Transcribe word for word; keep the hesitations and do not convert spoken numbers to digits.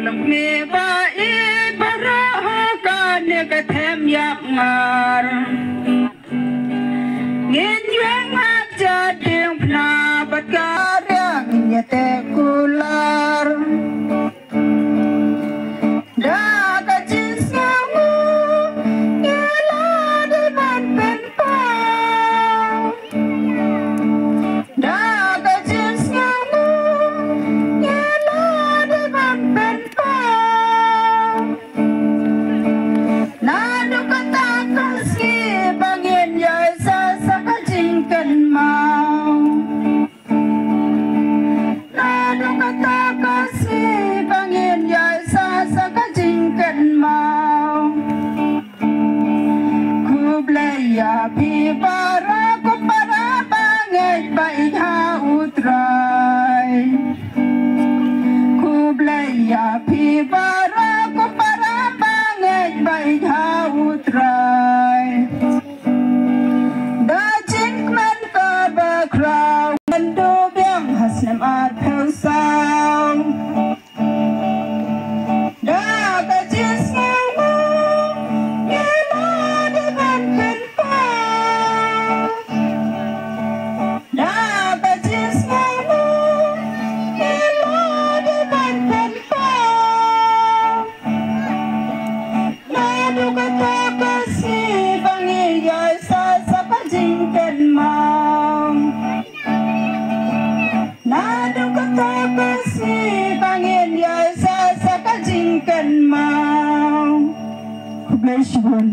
Lok me ba i baroh ha kane ka them ïap ngar. Ngin ïeng ha ka jingpynah bad ka riang ngin ïateh kular. Da ka jingsngewnguh ngi la dei ban pynpaw. Da ka jingsngewnguh ngi la dei ban pynpaw. Naduh kata ka sngi ba ngin ïaisah sa ka jingkynmaw. Naduh kata ka sngi ba ngin ïaisah sa ka jingkynmaw. Khublei ïa phi baroh ko para bangeit ba ïeit ha U Trai. Khublei ïa phi baroh ko para bangeit ba ïeit ha U Trai. Da jingkmen kaba khraw ngan duh biang ha snem arphew saw. Da ka jingsngewnguh ngi la dei ban pynpaw. Da ka jingsngewnguh ngi la dei ban pynpaw. Naduh kata ka sngi ba ngin ïaisah sa ka jingkynmaw. Naduh kata ka sngi ba ngin ïaisah sa ka jingkynmaw. Khublei shibun.